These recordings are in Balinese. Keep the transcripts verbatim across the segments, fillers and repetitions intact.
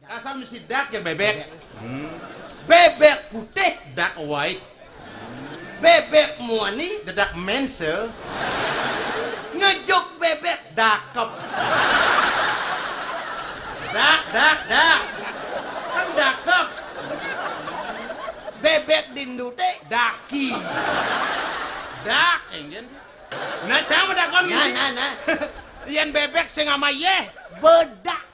Asal mesti dark ya bebek. Bébék putih, dark white. Bébék muani, the dark manser. Ngejuk bébék, dakep. Dak, dak, dak. Kan dakep. Bébék dinduté, daki. Dak, enggen. Nah, cang takon. Nah, nah, nah. Yén bébék sing ama yéh. Bedak.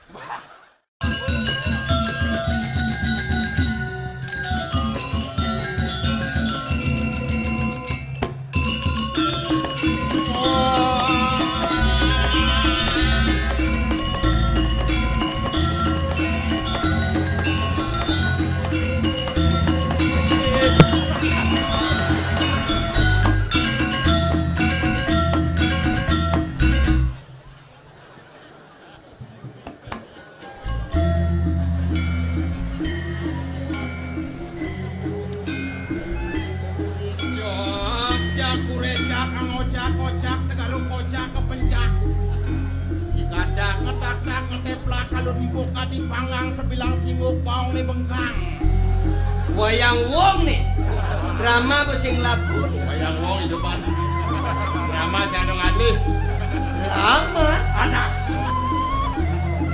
Cak, cak, kurecak, angocak-ocak, segala kocak, kepencak. Dikadak, ngedak-dak, ngeteplak, kalau dibuka, dipanggang, sebilang sibuk, baong nih bengkang. Wayang wong nih. Drama apa sing laku nih? Wayang wong hidupan. Drama sing ada ngalih. Drama? Ada.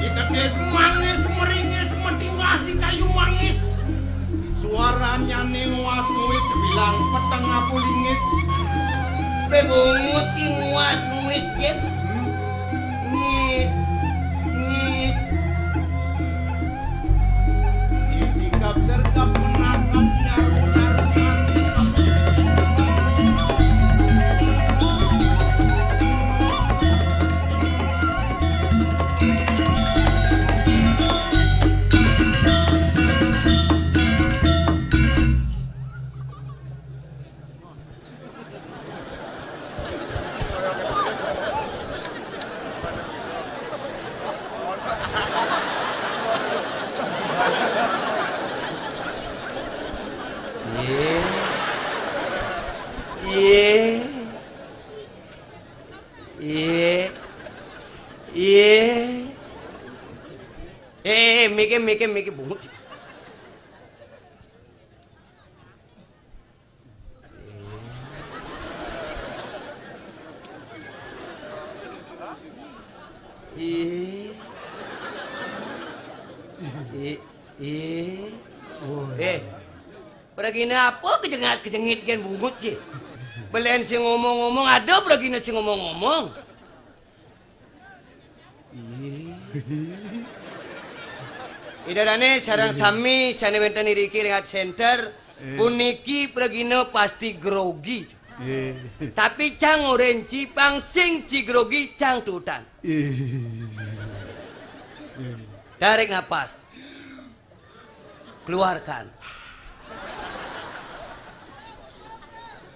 Iketis mangis, meringis, metingah di kayu mangis. Suaranya nih nguas nguis, bilang petengah pulingis. Bebungut ki nguas nguis, Jen. Ngis, ngis. Disikap sergap menangkap nyaru-nyaru masih. Iye. Iye. Iye. Iye. Eh, eh, mike, mike, mike, bungut. Ih. Ih. Ih. Eh, pragina apa kejengat-kejengit gén bungut sih? Belén sing ngomong-ngomong, ada pragina sing ngomong-ngomong. Ih. Ida dané sareng sami sané wénten iriki ring Art Center, eh, puniki pragina pasti grogi. Eh. Tapi cang orén ci pang sing ci grogi cang tutan. Eh. Eh. Tarik napas. Keluarkan.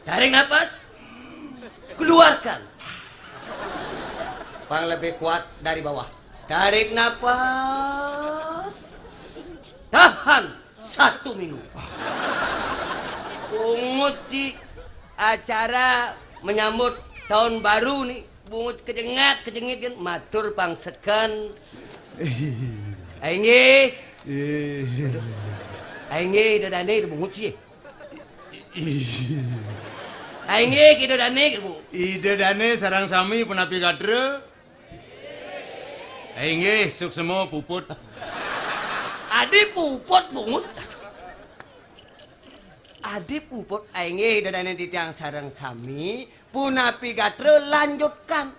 Tarik napas. Keluarkan. Pang lebih kuat dari bawah. Tarik napas. Tahan satu minggu. Bungut ci acara menyambut tahun baru nih. Bungut kejengat, kejengit kan, matur pang seken. Ainggih. Ih. Ainggih, Ida dané, Ida bungut sih. Ih. Ainggih, Ida dané, Bu. Ida dané sareng sami punapi gatra? Ainggih, suksema puput. Adi puput bungut. Adi puput, ainggih, Ida dané titiang sareng sami, punapi gatra lanjutkan.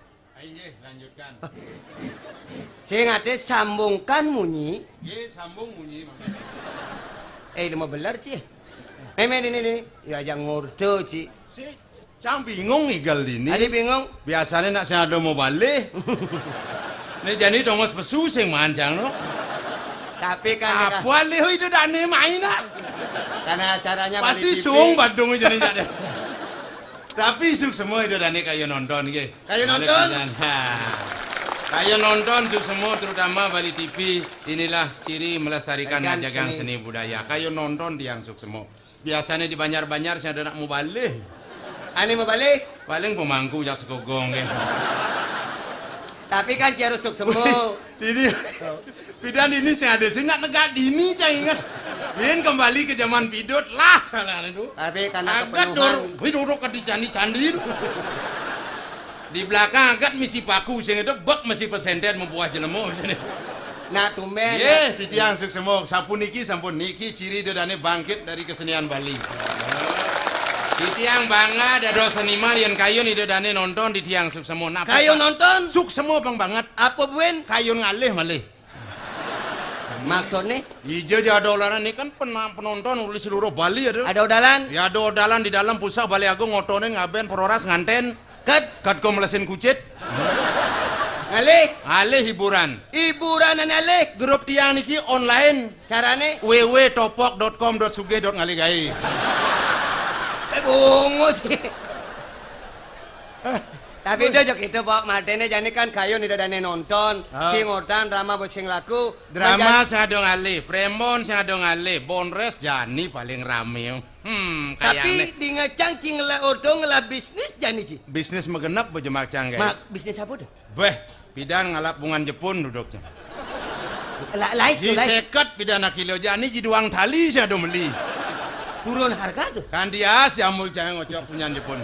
Inggih, lanjutkan. Sing até sambungkan munyi. Nggih, sambung munyi mangké. Eh, lima beler, Ci. Mémé, ini, ini. Ya, aja ngordo, Ci. Si, cang bingung igal dini. Adi bingung? Biasané nak sing ada mau balik. Né jani tongos pesu sing mancang, no. Tapi kan apa liho itu dane main, nak? Karena acaranya pasti suung Badung jani jadé. Tapi suksema Ida dané kayun nonton nggih. Kayun nonton. Ha. Kayun nonton suksema, terutama Bali T V. Inilah ciri melestarikan ngajagang seni budaya. Kayun nonton tiang suksema. Biasané di banjar-banjar sing ada nak mubalih. Ané mubalih? Paling pemangku jak sekogong nggih. Tapi kan ci harus suksma. Dini, pidan dini sing ada sing nak negak dini, cang inget. Yén kembali ke zaman pidut lah, salah itu. Tapi karena agat kepenuhan. Dor, wih, duduk ke di candi-candi itu. Di belakang agat misi paku, sing itu bek misi pesenten membuah jelema sini. Nah, tumben. Yé, titiang suksma. Sapuniki sampun niki ciri ida dané bangkit dari kesenian Bali. Titiang bangga dados seniman yén kayun ida dané nonton titiang suksma. Napa, kayun Pak? Nonton? Suksma pang banget. Apa buin? Kayun ngalih malih. Maksudnya? Ija ja ada olahan ini kan pena-, penonton uli seluruh Bali ada. Ada odalan? Ya ada odalan di dalam pusat Balé Agung ngotonin ngaben peroras nganten. Ket. Ket ko melesin kucit. Ngalih. Alih hiburan. Hiburan anu alih. Grup tiang niki online. Carané? W W topok dot com dot sugih dot ngalih gaé. Eh, bungut sih. Tapi itu aja gitu, Pak. Martene jani kan kayun ida dané nonton. Ah. Sing ortan drama bos sing laku. Drama sing ada ngalih, premon sing ada ngalih, bonres jani paling rame. Hmm, tapi kayaknya. Di ngecang cing ngela ordo ngela bisnis jani ci. Bisnis magenep bejemak cang, guys. Mak, bisnis apa tuh? Beh, pidan ngalap bungan Jepun duduknya. La-, lais tuh, lais. Di seket pidan kilo jani ji duang tali saya do meli. Turun harga tuh. Kan dia si amul cang ngocok punyan Jepun.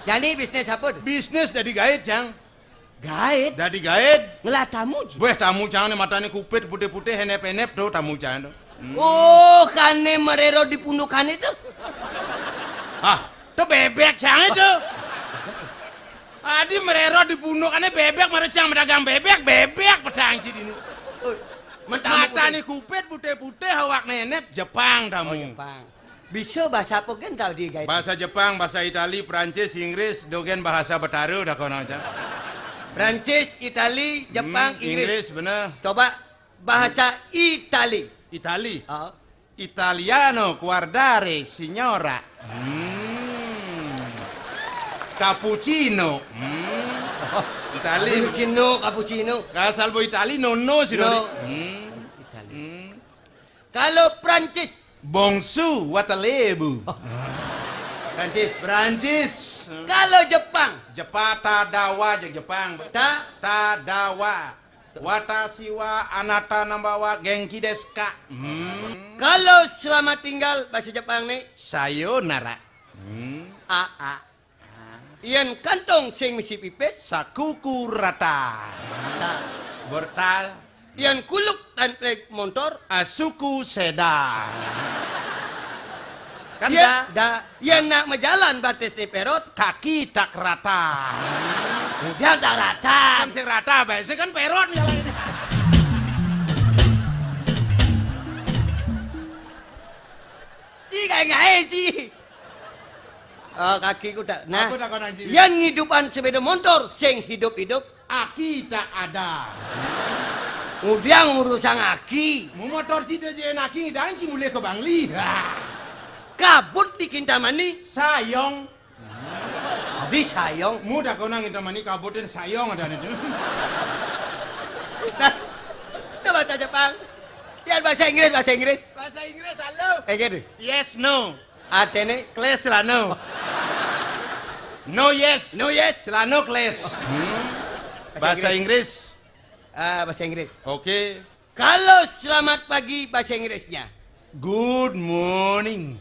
Jani bisnis apa tuh? Bisnis jadi gaid, cang. Gaid? Dadi gaid. Ngelah tamu ji. Weh, tamu cang né matané kupit putih-putih, henep-henep tuh tamu cang tuh. Hmm. Oh, kané merero di pundukané tuh. Ah, tuh bebek cang itu. Adi merero di pundukané bebek, mara cang pedagang bebek, bebek pedang ci dini. Oh, matané kupit putih-putih, awak henep, Jepang tamu. Oh, Jepang. Bisa bahasa apa gén tau di gaé? Bahasa Jepang, bahasa Itali, Prancis, Inggris, dogén bahasa Betara dah kono aja. Prancis, Itali, Jepang, hmm, Inggris. Inggris, bener. Coba bahasa Itali. Itali? Oh. Italiano, guardare, signora. Hmm. Cappuccino. Hmm. Itali. Cappuccino, cappuccino. Kasal bo Itali, nono sih. No. Hmm. Itali. Hmm. Kalau Prancis? Bongsu, watalebu. Prancis. Prancis. Kalau Jepang? Jepata dawa je Jepang. Ta? Tadawa. Watasi wa anata nambawa genki desu ka? Hmm. Kalau selamat tinggal bahasa Jepang nih? Sayonara. Hmm. A, a. Yén kantong sing misi pipis. Sakuku rata. Rata. Bertal. Yén kuluk tanplék montor. Asuku seda. Kan yén, da. Da. Yén nak majalan batis di perot. Kaki tak rata. Dia tak rata. Kan sing rata baé, sing kan perot nih. Ci, kayak nggak, ci. Oh, kaki ku tak. Nah, aku tak kena, ci. Yén ngidupan sepeda motor sing hidup-hidup. Aki tak ada. Ngudiang ngurusang aki. Mau motor ci deh, jén aki ngidang ci mulai ke Bangli. Kabut di Kintamani. Sayong. Adi sayong. Mu tak kena Kintamani kabutin sayong ada nih. Nah, udah bahasa Jepang. Ya bahasa Inggris, bahasa Inggris. Bahasa Inggris, halo. Eh, gitu. Yes, no. Artinya? Kles celana. No yes. No yes. Celana kles. Hmm. Bahasa Inggris. Ah, bahasa Inggris. Oke. Kalau selamat pagi bahasa Inggrisnya? Good morning.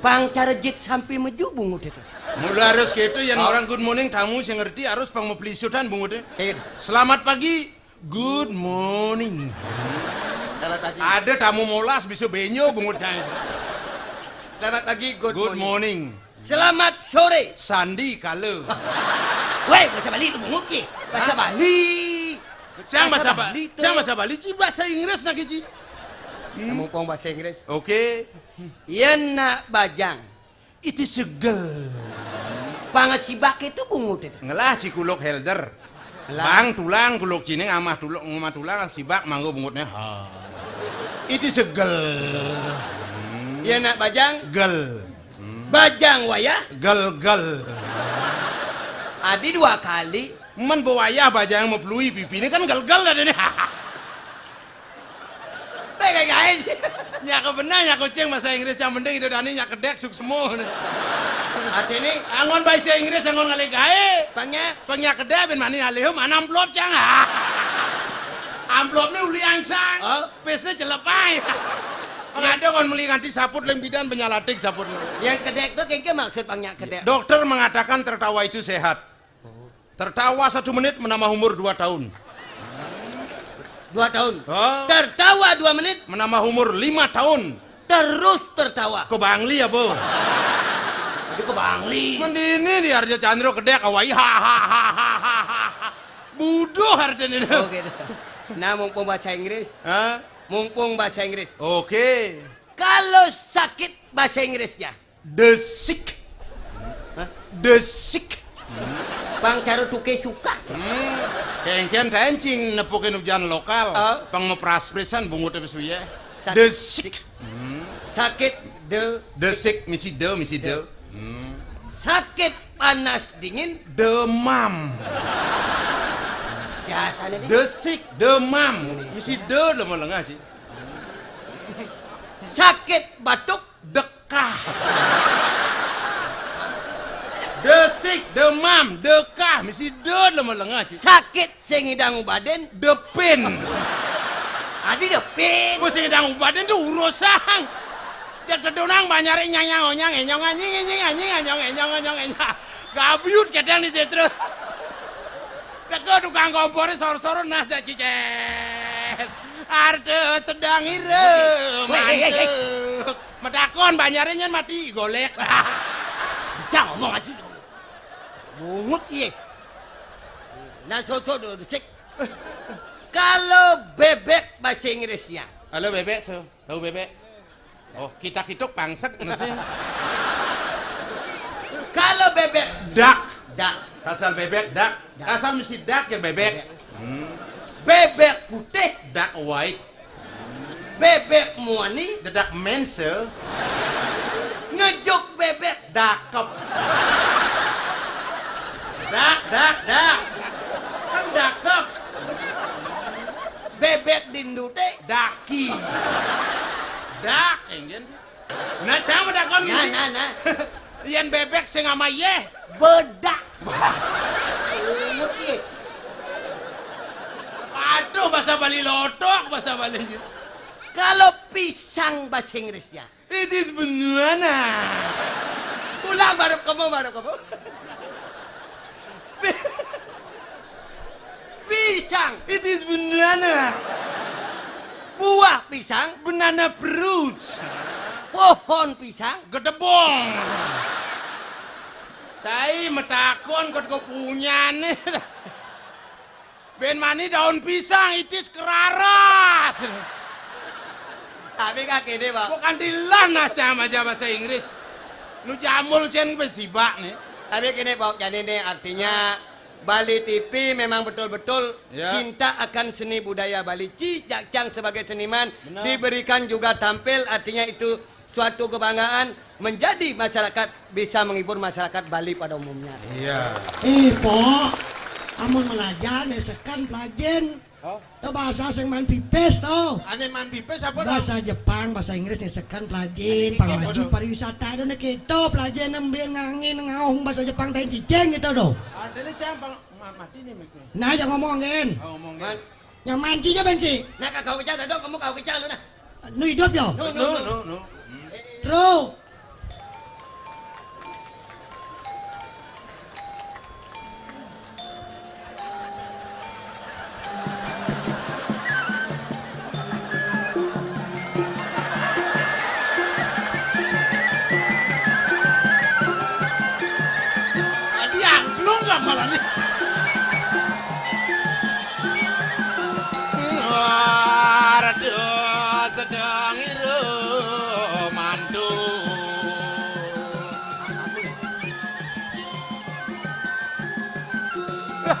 Pang carejit sampai meju bungut itu. Mula harus gitu, yang orang good morning tamu saya ngerti harus pang meplisutan bungutnya. Kayak gitu. Selamat pagi. Good morning. Selamat pagi. Ada tamu molas bisa benyo bungut saya. Selamat pagi, good morning. Good morning. Selamat sore. Sandi kala. Weh, bahasa Bali itu bungut ki. Bahasa Bali. Cang bahasa Bali itu. Cang bahasa Bali, ci bahasa Inggris nak ci. Mumpung bahasa Inggris. Oke. Yén nak bajang. It is a girl. Pangasibak itu bungut itu. Ngelah ci kuluk helder. Ngelah. Bang tulang kuluk ciné ngamah tuluk ngamah tulang sibak manggo bungutnya. Ha. It is a girl. Yén nak bajang. Girl. Bajang wayah. Gel gel. Adi dua kali. Men bo wayah bajang mau pelui pipi ini kan gel gel ada nih. Baik guys. Nyak benar nyak kucing bahasa Inggris yang penting itu dani nyak kedek suksma. Artine? Anggon basa Inggris, anggon ngalih gaé. Pang nyak? Pang nyak kedék, bén mani alihum, ana amplop cang. Ah. Amplopné uli angsang. Oh. Pisné celep aé. Pang ada anggon meli nganti saput ling bidan, bén nyalatik saputné. Yang kedék to kéngkén maksud pang nyak kedék? Dokter mengatakan tertawa itu sehat. Tertawa satu menit menambah umur dua tahun. Dua tahun. Oh. Tertawa dua menit. Menambah umur lima tahun. Terus tertawa. Ke Bangli apa? Jadi ke Bangli. Mendini di Arja Chandra kedék awai. Ha, ha, ha. Buduh artinya. Oh, gitu. Nah, mumpung bahasa Inggris. Hah? Mumpung bahasa Inggris. Oke. Kalau sakit bahasa Inggrisnya? The sick. Hah? The sick. Pang cara tuké suka. Hmm. Kéngkén taén cing nepukin ujan lokal. Oh. Pang mapras-prisan bungut apa suya. Sak-, the sick. Hmm. Sakit the, the sick, misi the, misi the. Hmm. Sakit panas dingin. Demam. Siasane deh. The sick, demam. Indonesia. Misi the lemah lengah, Ci. Sakit batuk. Dekah. Desik, demam, dekah, misi dot lemah lengah, Ci. Sakit sing ngidang ubadin. Depin. Adi depin. Bos sing ngidang ubadin tuh urusan. Jak tedunang banyare nyanyang onyang enyong anjing, anjing, anjing, anyong enyong, anyong enyong. Gabyut kadang di situ. Teka tukang kompore sor-sor nas dak cicet. Arte sedang ire. Weh, eh, eh, eh. Mantuk. Metakon banyare nyen mati golek. Bisa ngomong aja. Bungut iye. Nah, soco do desik. Kalau bebek bahasa Inggrisnya? Halo, bebek, so. Tahu bebek? Oh, kita kituk pangsek, nasi. Kalau bebek. Dak. Dak. Kasal bebek, dak. Dak. Kasal mesti dak ya bebek. Bebek. Hmm. Bebek putih. Dak white. Bebek muani. Dedak mense. Ngejuk bebek. Dakep. Dak, dak, dak. Kan dakep. Bebek dindute. Daki. Dak, enggen. Nah, cang takon. Nah, gitu. Nah, nah. Yén bebek sing ama yéh. Bedak. Inget, iya. Aduh, bahasa Bali lotok, bahasa Bali. Kalau pisang bahasa Inggrisnya? It is banana. Ulang, baru kamu, baru kamu. Pisang. It is banana. Buah pisang. Banana fruit. Pohon pisang. Gedebong. Cai metakon kot kau punya nih. Ben mani daun pisang, it is keraras. Tapi kan gini, Pak. Bukan dilah nas sama aja bahasa Inggris. Nu jamul cén besibak nih. Tapi gini, Pak, jadi nih artinya Bali T V memang betul-betul, ya, cinta akan seni budaya Bali. Ci Cak Cang sebagai seniman, benar, diberikan juga tampil, artinya itu suatu kebanggaan menjadi masyarakat, bisa menghibur masyarakat Bali pada umumnya. Iya. Eh, Pok, amun melajar, nih seken pelajin. Oh. To bahasa sing maan pipis to. Ane maan pipis apa to? Bahasa Jepang, bahasa Inggris nih seken pelajin, ane pang maju to? Pariwisata to nih kita pelajin nembé ngangin ngaung bahasa Jepang tain cicing gitu to. Adene cang pang ma-, mati nih miknya. Nah, yang ngomongin. Oh, ngomongin. Man. Yang mancingnya benci. Nah, kagak kecah, dong, kamu kagak kecah lu nah. Nu hidup ya? Nu, nu, nu, nu. Bro. Adi angklung nggak malah nih? Ngardo sedang ira mantu.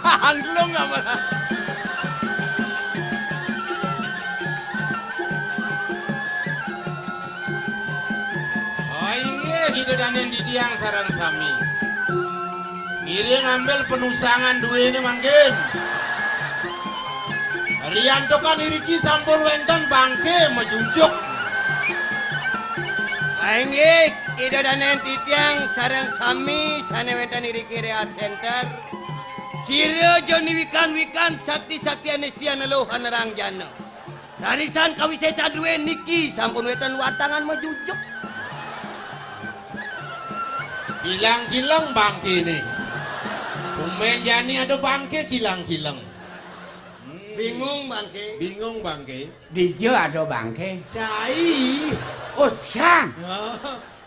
Angklung apa? Oh, inggih, kita danen didiang sareng sami. Ngiring ambil penusangan duene mangkin. Riantukan iriki sampun wenten bangke majunjuk. Ah, inggih. Ida dané titiang sareng sami sané wénten iriki Rehat Center. Sira jani wikan-wikan sakti-sakti anesti aneluh anerang jana. Tarisan kawisésan dué niki sampun wénten watangan majujuk. Kilang-kilang bangké né. Tumben jani ada bangké kilang-kilang. Bingung bangké. Bingung bangké. Dija ada bangké. Cai. Oh, cang.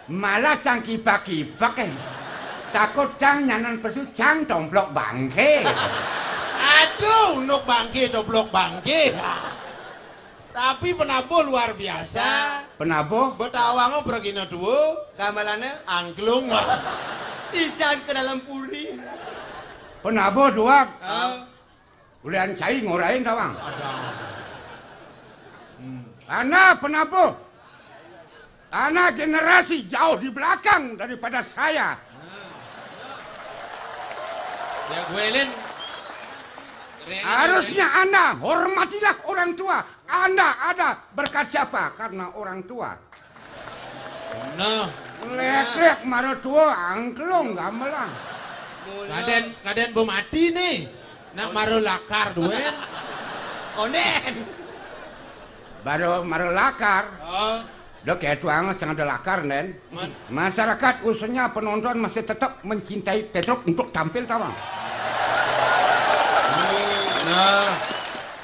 Malah cang kibak-kibak, eh. Takut cang nyanan pesu, cang tomplok bangké. Aduh, nuk bangké tomplok bangké. Tapi penabuh luar biasa. Penabuh? Betawang pragina tua. Gamelané Angklung. Sisan ke dalam puri. Penabuh duag. Ah. Ulian cai ngorain tawang. Ana penabuh. Ana generasi jauh di belakang daripada saya. Ya, Gwelin. Harusnya Anda hormatilah orang tua. Anda ada berkat siapa? Karena orang tua. Nah. Lek-lek mara tua angklung gamelan. Kadén, kadén bemati nih. Nak mara lakar duén. Ondén. Baru mara lakar. Oh. Dah kayak tuang sing ada lakar, Nen. Man. Masyarakat khususnya penonton masih tetap mencintai Petruk untuk tampil tawang. Nah.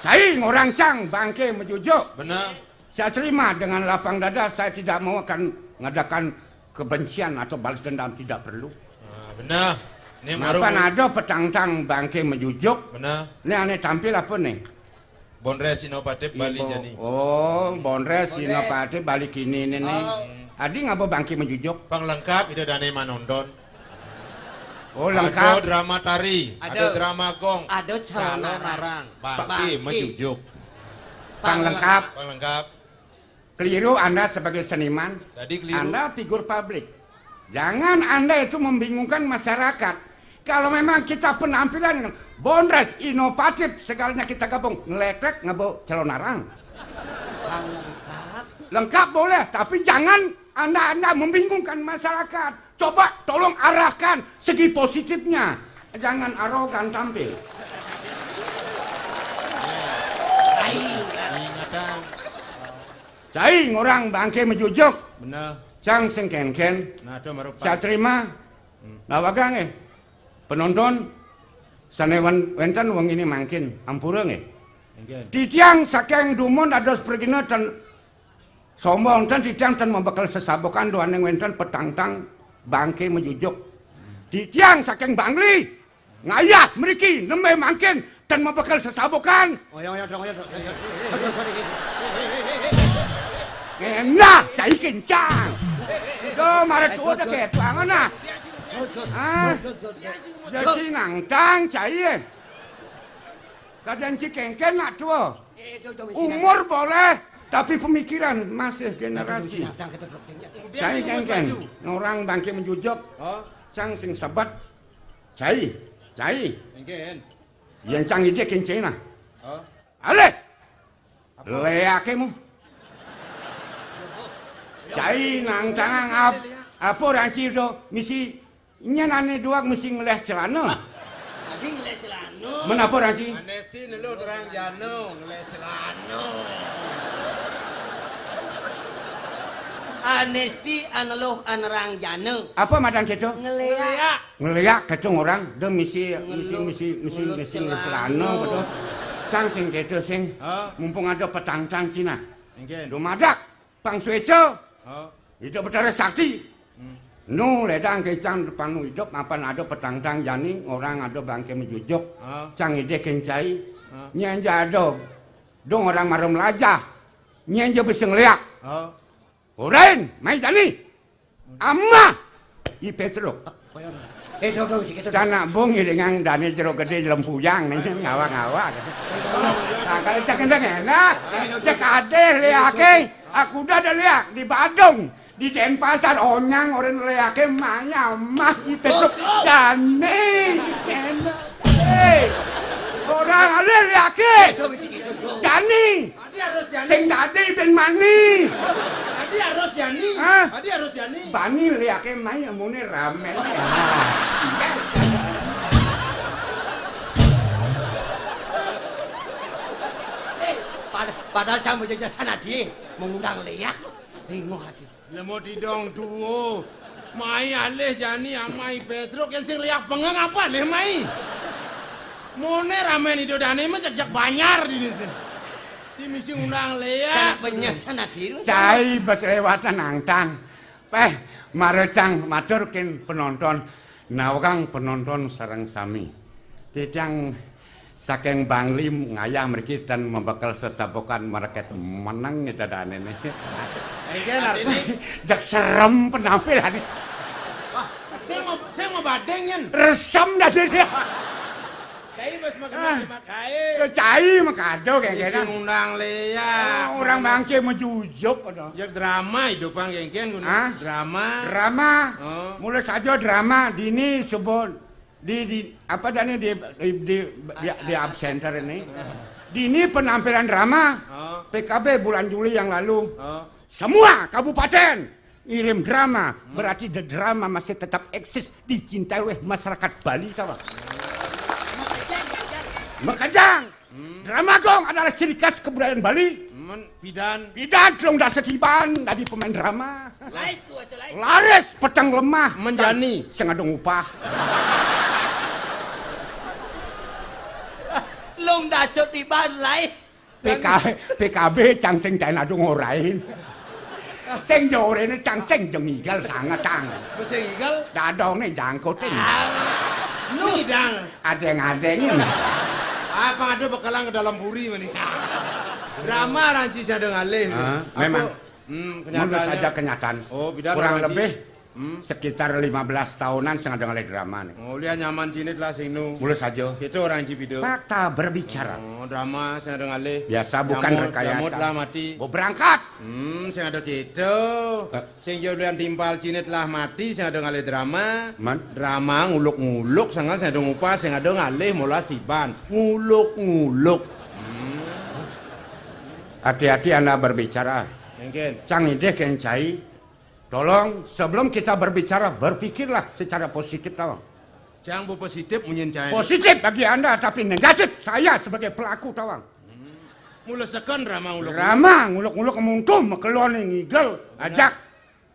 Cai ngorang cang bangké majujuk. Benar. Saya terima dengan lapang dada, saya tidak mau akan mengadakan kebencian atau balas dendam, tidak perlu. Nah, benar. Ini baru. Mapan ada petangtang bangké majujuk. Benar. Ini ané tampil apa nih? Bondres inovatif Bali Ibu- jani. Oh, Bondres inovatif Bali kini ini nih. Adi ngaba bangké majujuk? Pang lengkap ida dané manonton. Oh, Ada lengkap. Drama tari, ada, Ada. Drama gong, Ada calon calon arang. arang, bangké Bangké. majujuk. Pang lengkap. Pang lengkap. Keliru Anda sebagai seniman. Tadi keliru. Anda figur publik. Jangan Anda itu membingungkan masyarakat. Kalau memang kita penampilan Bondres inovatif, segalanya kita gabung, ngelek-lek ngaba calon arang. Pang lengkap. Lengkap boleh, tapi jangan Anda-anda membingungkan masyarakat. Coba tolong arahkan segi positifnya. Jangan arogan tampil. Ai. Ingatan. Cai ngorang bangké majujuk. Benar. Cang sing kénkén. Nah, ada marupa. Saya terima. Nah, wagang eh. Penonton sané wen- wénten wengi ini mangkin ampura nggih. Nggih. Titiang saking dumun dados pragina ten sombong ten titiang ten mabekel sesabukan duaning wénten petangtang bangké majujuk. Titiang saking Bangli ngayah mriki nembé mangkin ten mabekel sesabukan. Oyong, oyong, dong, oyong, dong. Sorry, sorry, sorry. Ngenah cai kencang. Jo mara tuwa dah ketuangan nah. Ah. Jadi nangtang cai. Eh. Kadang ci kengken nak tua. Umur boleh, tapi pemikiran masih generasi. Cai kengken. Orang bangké majujuk. Oh, Cang sing sebet. Cai, cai. nggih. Yang cang ide kencing nah. Oh. Alih. Leake mu. Cai nang tangang ap, apa ranci do misi nyen ane duak misi ngeles celana. Adi ngeles celana. Men apa ranci? Anesti nelu terang jano ngeles celana. Anesti aneluh anerang jana. Apa madan keto? Ngeleak. Ngeleak keto orang, de misi misi Ngeluh, misi misi ngeluh misi celana. celana keto. Cang sing keto sing. Ha? Mumpung ada petangtang Cina. Nggih. Dumadak pang sueca. Ha? Hidup Betara Sakti. Nu ledang kecang depan nu hidup mapan ada petangtang jani orang ada bangke mejujuk. Ha? Cang ideh kencai. Ha? Nyen ja ada dong orang marum lajah. Nyen ja bisa ngeliak. Ha? Orain, mai jani. Amah. I Petruk. Eh, dong, dong, sikit. Canak bung iringang dane jero gede lempuyang nih ngawak-ngawak. Nah, kalau cak kendang enak, cak ade leake, aku udah ada leak di Badung, di Denpasar onyang orang leake manya mah I Petruk jane. Enak. Eh, orang ada leake. Jani. Sing dadi ben mani. Adi harus jani. Hah? Adi harus jani. Bani liake mai amune ramen. Eh, pada-, padahal cang bejajasan adi mengundang liak. Bingung adi. Lemo didong duo. Mai alih jani amai Petruk yang sing liak pengeng apa alih mai? Mone ramen ido dane mah jak-jak banyar dini sih. Si misi undang liak. Anak penyasan adi. Cai bes lewatan angtang. Peh, mare cang matur ken penonton. Nawang penonton sareng sami. Titiang saking Bangli ngayah mriki ten membekel sesabukan market meneng ita dane ne. Iki artine jak serem penampilane. Wah, sing mau, sing mau badeng yen. Resem dadi dia. Cai bes makan Ah. Cai makado kayak gitu. Sing undang liak. Oh, orang mangke mejujuk ada. Ya drama hidup bang kengken guna. Hah? Drama. Drama. Oh. Mulai saja drama dini sebut di, di apa dane di di di, di, di absenter ini. Dini penampilan drama Oh. P K B bulan Juli yang lalu. Oh. Semua kabupaten ngirim drama, berarti the drama masih tetap eksis, dicintai oleh masyarakat Bali, tahu? Makejang. Drama gong adalah ciri khas kebudayaan Bali. Men pidan. Pidan telung dasa tiban dadi pemain drama. Lais tuh, aja lais. Laris peteng lemah. Menjani. Sing ada ngupah. Lung dasut tiban lais. P K, P K B cang sing ten adu ngorain. Sing jorene cang sing jeng igal sanget cang. Sing igal? Dadone jangkutin. Ah, nu idang. Adeng-adeng. Apa ada bekalang ke dalam puri mani? Drama ranci sadang alih. Ah, memang. Hmm, Menurut kenyataannya. Saja kenyataan. Oh, bidang Kurang ranci. Lebih Hmm. Sekitar lima belas tahunan sing ada ngalih drama nih. Oh, lihat nyaman sini telah sing nu. Mulus aja. Itu orang Cibido. Fakta berbicara. Oh, drama sing ada ngalih. Biasa bukan Jamut, rekayasa. Jamut lah mati. Mau berangkat. Hmm, sing ada gitu. Eh. Sing jauh lian timpal sini telah mati, sing ada ngalih drama. Man? Drama nguluk-nguluk, sangat sing ada ngupah, sing ada ngalih molas tiban. Nguluk-nguluk. Hmm. Hati-hati Anda berbicara. Mungkin. Cang ideh kencai. Tolong, sebelum kita berbicara, berpikirlah secara positif, tawang. Cang bu positif munyin cai. Positif bagi Anda, tapi negatif saya sebagai pelaku, tawang. Mula second drama nguluk-nguluk. Drama nguluk-nguluk muntu, mekelon ngigel, ajak.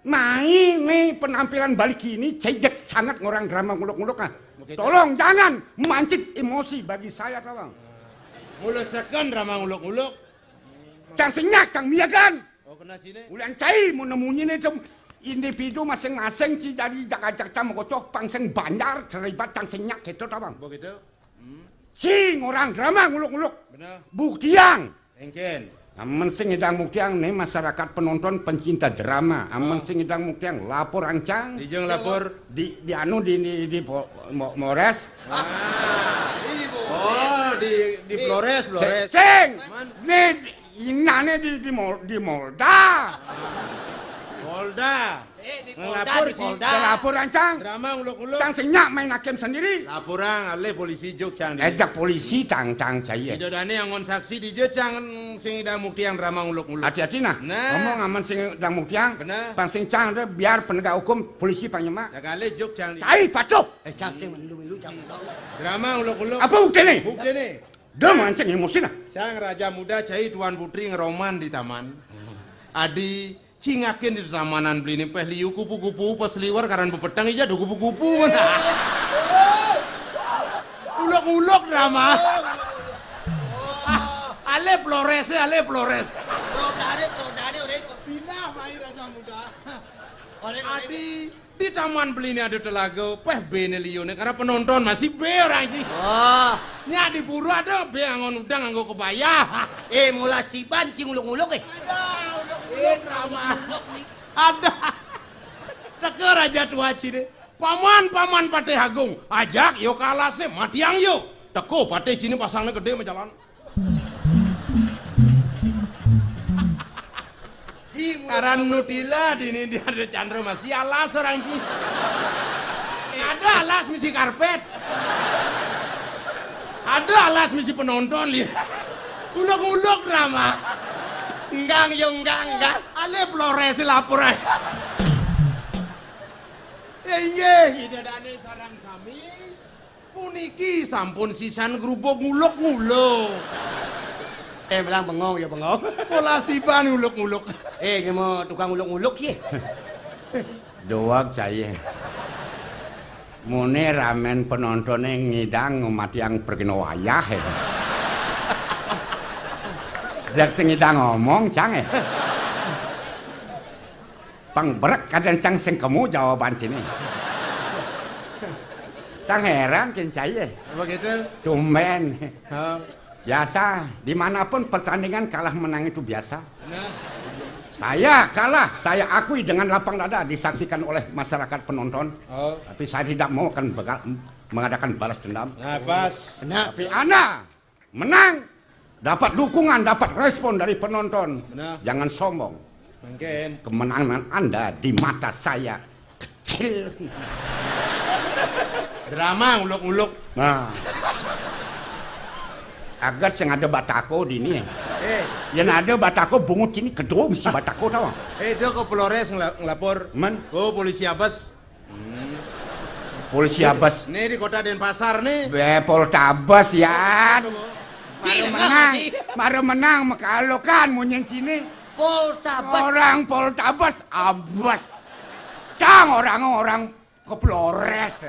Mai ni penampilan balik ini, cejek sangat ngorang drama nguluk-nguluk, ah. Begitu. Tolong jangan memancing emosi bagi saya, tawang. Mula second drama nguluk-nguluk. Cang senyak, cang miagan. Oh, kena sini. Ulian cai mau nemunya nih, tem-, individu masing-masing si jadi jaga-jaga mau kocok pang sing banjar terlibat cang senyak gitu, tawang. Begitu. Hmm. Si ngorang drama nguluk-nguluk. Benar. Buktiang. Engken. Amen sing idang buktiang nih masyarakat penonton pencinta drama. Amen Oh. Sing idang buktiang lapor ancang. Dijeng lapor. Di, di anu di, di, di po-, mo-, Mores. Ah. Oh, di, di Flores, Flores. Sing. Man. Nih, inane di, di Mol-, di Molda. Polda. Eh, di Polda, ngelapor di Polda. Ngelapor ancang. Drama nguluk-nguluk. Cang senyak main hakim sendiri. Laporan alih polisi juk cang di. Ejak polisi tang, tang cai. Tidak ada nih angon saksi di juk cang sing idang mukti yang drama nguluk-nguluk. Hati-hati nah. Nah. Ngomong aman sing idang mukti yang. Benar. Pang sing cang ada biar penegak hukum polisi panyemak. Ya kali juk cang di. Cai patuh. Eh, cang sing melu-melu cang. Drama nguluk-nguluk. Apa bukti nih? Bukti nih. Dah mancing emosi nah. Cang raja muda cai tuan putri ngeroman di taman. Adi cingakin di tamanan beli ini peh liu kupu-kupu pas liwar karan bepetang ija do kupu-kupu mana. Ulok-ulok drama. Ale Flores, ale Flores. Pindah mai raja muda. Adi Di taman beli ini ada telaga, peh bene liune karena penonton masih be orang ji. Wah. Nya di pura ada be angon udang anggo kebaya. Eh, mulas tiban cing uluk-uluk eh. Ada, udah uluk sama. Ada. Teka raja tua cine. Paman, paman Patih Agung. Ajak yo kalah se matiang yo. Teko Patih cine pasangnya gede majalan. Karan nutila di ini dia ada Chandra masih alas orang ji. Ada alas misi karpet. Ada alas misi penonton lihat. Ulok-ulok drama. Enggang, ya enggang, enggang. Ale Flores lapor ae. Ya inggih, Ida Dane sareng sami. Puniki sampun sisan grubug nguluk-nguluk. Eh, belang bengong ya bengong. Polas tiban nguluk-nguluk. Eh, ini mah tukang nguluk-nguluk sih. Doang cai. Mune ramen penontonnya ngidang mati yang pergi wayah ya. Jak sing ngidang ngomong cang ya. Pang brek kadang cang sing kemu jawaban sini. Cang heran kin cai ya. Apa gitu? Tumben. Hah? Biasa, dimanapun pertandingan kalah menang itu biasa. Nah. Saya kalah, saya akui dengan lapang dada disaksikan oleh masyarakat penonton. Oh. Tapi saya tidak mau akan bega- mengadakan balas dendam. Nah, pas. Benar. Tapi Anda menang, dapat dukungan, dapat respon dari penonton. Benar. Jangan sombong. Mungkin. Kemenangan Anda di mata saya kecil. Drama nguluk-nguluk. Nah. Agat sing ada batako di ini. Eh. Yang ada batako bungut ini kedua mesti batako tahu. Eh, dia ke Flores ngela- ngelapor. Men? Oh, polisi Abes. Polisi Abes. Nih di kota Denpasar nih. Be, Poltabes ya. Baru menang. Baru menang mekalokan munyin sini. Poltabes. Orang Poltabes Abes. Cang orang-orang ke Flores.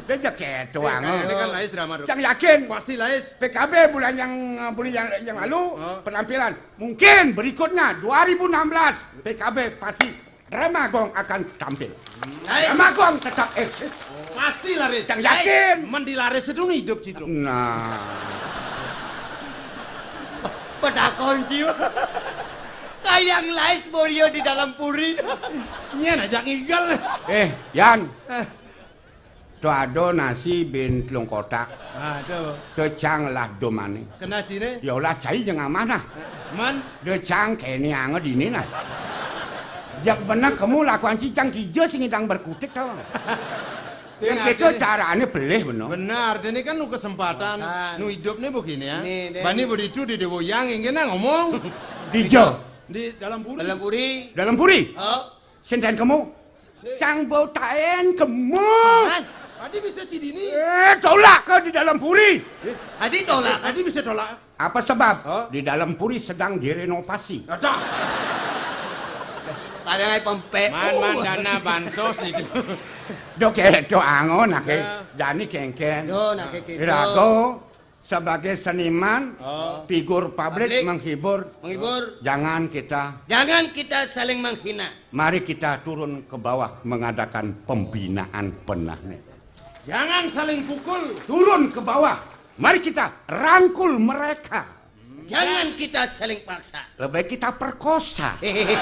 Dia jaket doang. Ini kan lais drama. Cang yakin. Pasti lais. P K B bulan yang bulan yang, yang lalu penampilan. Mungkin berikutnya dua ribu enam belas P K B pasti Drama Gong akan tampil. Lais. Drama Gong tetap eksis. Pasti laris. Yang yakin. Mandi laris itu hidup, Cidrung. Nah. Pedakon jiwa. Kayang lais borio di dalam puri. Nyen aja ngigel. Eh, Yan. Eh. Tuh ada nasi bin telung kotak. Aduh. Tuh cang lah domane. Kena cine? Ya Allah, cai jeung amanah. Man? Tuh cang kene anget ini nah. Jak bener kamu lakuan cicang kija sing ngidang berkutik tau. Yang kita carane pelih bener. Benar, ini kan nu kesempatan, nu hidup nih begini ya. Bani begitu di Dewoyang ini nah ngomong. Di jo. Di dalam puri. Dalam puri. Dalam puri. Oh. Sinten kemu? Cang bau taen kemu. Adi bisa cidini. Eh, tolak ke di dalam puri. Eh, Adi tolak. Adi bisa tolak. Apa sebab? Hah? Di dalam puri sedang direnovasi. Ada. Kadang ai pempe. Man, man, dana bansos itu. Dok, eh, do angon, nake. Ya. Jani kengken. Yo, nake gitu. Irago, sebagai seniman, figur publik, menghibur, menghibur. Jangan kita, jangan kita saling menghina. Mari kita turun ke bawah mengadakan pembinaan benah nih. Jangan saling pukul. Turun ke bawah. Mari kita rangkul mereka. Jangan kita saling paksa. Lebih kita perkosa. Hehehe.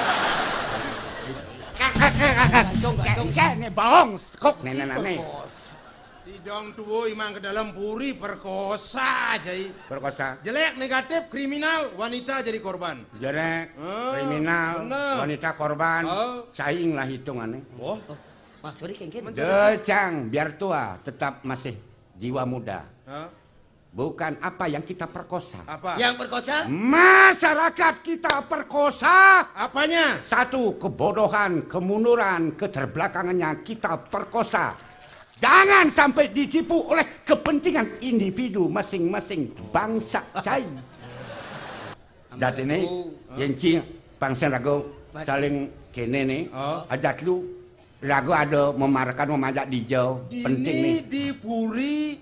Kayak nih bohong, kok nenek-nenek. Perkosa. Tidong tuwo imang ke dalam puri perkosa, Jai. Perkosa. Jelek, negatif, kriminal, wanita jadi korban. Jelek, kriminal, wanita korban. Oh. Saing lah hitungannya. Oh. Maksudnya kengken. Decang, biar tua, tetap masih jiwa muda. Hah? Bukan apa yang kita perkosa. Apa? Yang perkosa? Masyarakat kita perkosa. Apanya? Satu, kebodohan, kemunduran, keterbelakangannya kita perkosa. Jangan sampai ditipu oleh kepentingan individu masing-masing bangsa cai. Jatine, yen ci pangsen rago saling kene nih, ajat lu rago ada memarakan memajak dijau, penting nih. Di puri,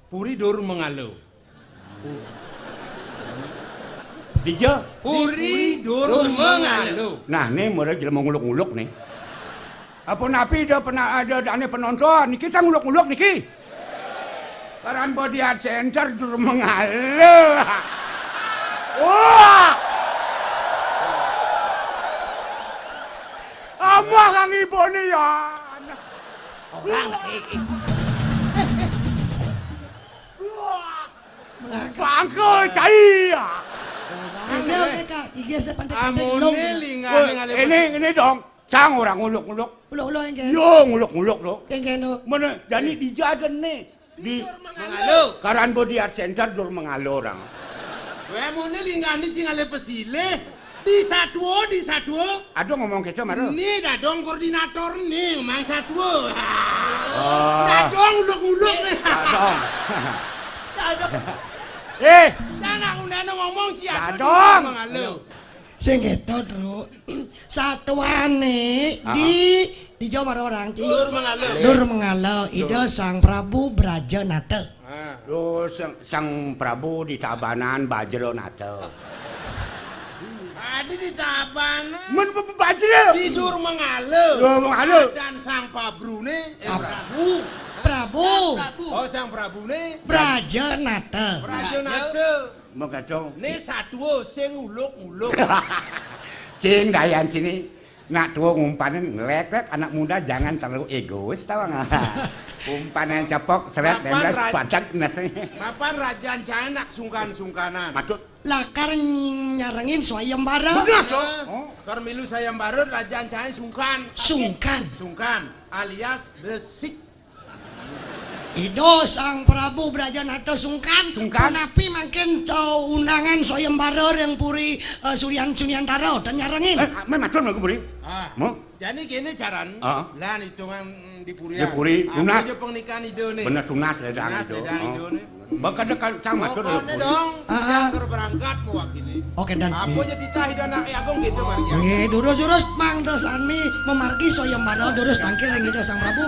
puri dur mengalo. Dija? Puri dur mengalo. Nah, nih mulai jelema nguluk-nguluk nih. Apa napi ada pernah ada dane penonton? Niki sang nguluk-nguluk niki. Karan Body Art Center dur mengalo. Wah. Amah kang ibune ya. Orang iki. Wah. Bangke cai ya. Oke, oke, Kak. Iya, saya pantai-pantai. Amune lingane ngale. Ini, ini dong. Cang orang nguluk-nguluk. Nguluk-nguluk, enggak? Yo, nguluk-nguluk, lo. Enggak, no. Mana? Jani dija ada nih. Di Mengalo. Karan Body Art Center dur mengalo orang. Weh, amune lingane sing ngale pesile. Di satua, di satua. Aduh, ngomong kéto, Maro. Né dadong koordinator né, Mang Satua. Oh. Dadong uluk-uluk né. Dadong. Dadong. Eh. Anak undana ngomong, si atur dadong. Mangalo. Sing kéto, Tru. Satuané di, di Jomaro orang, Ci. Dur Mangalo. Dur Mangalo, Ida Sang Prabu Brajanata. Ah. Lho, Sang, Sang Prabu di Tabanan Bajranata. Adi di Tabanan. Men b-, b-, Bajra. Di Dur Mangala. Dur Mangala. Dan Sang Pabruné, eh, Prabu. Prabu. Oh, Sang Prabuné. Brajanata. Brajanata. Mengkacau. Né satua sing uluk-uluk. Sing dayan sini. Nak tua ngumpanin ngelék-lék, anak muda jangan terlalu egois, tahu nggak? Umpanin cepok, seret, mapan nemblas, raj-, padak, nasi. Mapan rajan cai nak sungkan-sungkanan. Maksud? Lakar nyarengin sayembara. Bener, Cok. Ah, oh. Kar milu sayembara, rajan cai sungkan. Sungkan. Sungkan, alias resik. Ida Sang Prabu Brajanata sungkan. Sungkan. Punapi mangkin tau undangan sayembara ring puri, eh, Suryan Sunyantara, tan nyarengin. Eh, mé matur mangga, Buri. Ah. Mo? Jani kéné caran, ah, lan hitungan, mm, di puri. Di puri, apa tunas. Aja pangnikahan Ida né? Bener, tunas lédang Ida. Tunas lédang Ida né. Bakal dekat cang matur. Pokokné dong, ah, siang kar berangkat mewakili. Oké, dan apa aja titah Ida Anak Agung gitu, Margi. Nggih, durus-durus mangda sami memargi sayembara durus tangkil ring Ida Sang Prabu.